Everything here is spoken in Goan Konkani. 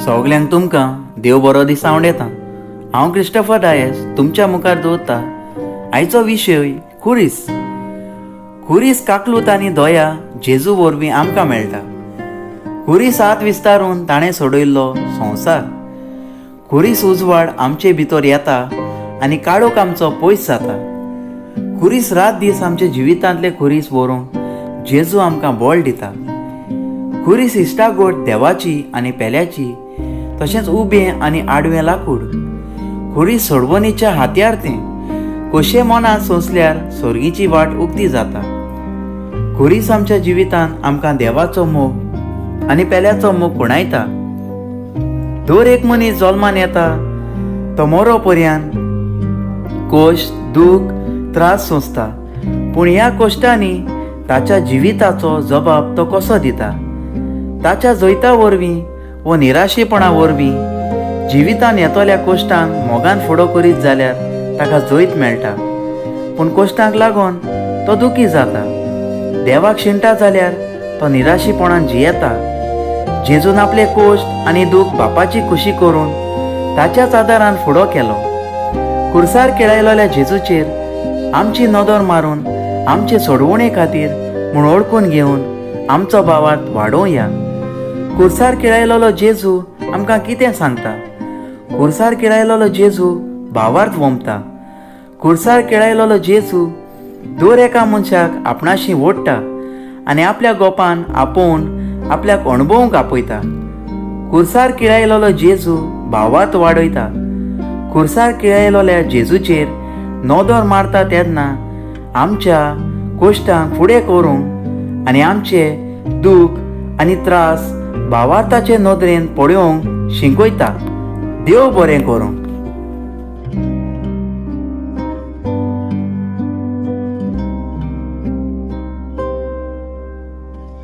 सगल्यांक तुमकां देव बरो दीस आवडेता. हांव क्रिस्टफर डायस तुमच्या मुखार दवरता आयचो विशय खुरीस. खुरीस काकलूत आनी दया जेजू वरवीं आमकां मेळटा. खुरीस हात विस्तारून ताणें सोडयल्लो संवसार. खुरीस उजवाड आमचे भितर येता आनी काळोख आमचो पयस जाता. खुरीस रात दीस आमच्या जिवितांतले खुरीस व्हरूंक जेजू आमकां बळ दिता. खुरीस इश्टागोट देवाची आनी पेल्याची, तशेंच उबें आनी आडवें लाकूड. खुरीस सोडवणीच्या हातयार तें कशें मनात सोंसल्यार सोर्गीची वाट उक्ती जाता. खुरीस आमच्या जिवितांत आमकां देवाचो मोग आनी पेल्याचो मोग खुणायता. दर एक मनीस जल्मान येता तो मरो पर्यंत कश्ट, दूख, त्रास सोंसता, पूण ह्या कश्टांनी ताच्या जिविताचो जबाब तो कसो दिता? ताच्या जैता वरवीं वो निराशेपणा वरवीं जिवितान येतल्या कश्टांक मोगान फुडो करीत जाल्यार ताका जैत मेळटा, पूण कश्टांक लागून तो दुखी जाता. देवाक शिणटा जाल्यार तो निराशेपणान जियेता. जेजून आपले कश्ट आनी दूख बापाची खुशी करून ताच्याच आदारान फुडो केलो. कुर्सार केळयलेल्या जेजूचेर आमची नदर मारून आमचे सोडवणे खातीर म्हूण वळखून घेवन आमचो भावार्थ वाडोवया. कुर्सार केळयलेलो जेजू आमकां कितें सांगता? कुर्सार केळयलेलो जेजू भावार्थ वोमता. कुर्सार केळयलेलो जेजू दर एका मनशाक आपणाशी ओडटा आनी आपल्या गोपान आपोवन आपल्याक अणभवूंक आपयता. कुर्सार किळायलेलो जेजू भावार्थ वाडयता. कुर्सार किळायलेल्या जेजूचेर नदर मारता तेन्ना आमच्या कश्टांक फुडें करूंक आनी आमचे दूख आनी त्रास भावार्थाचे नदरेन पळोवंक शिकयता. देव बरें करूं.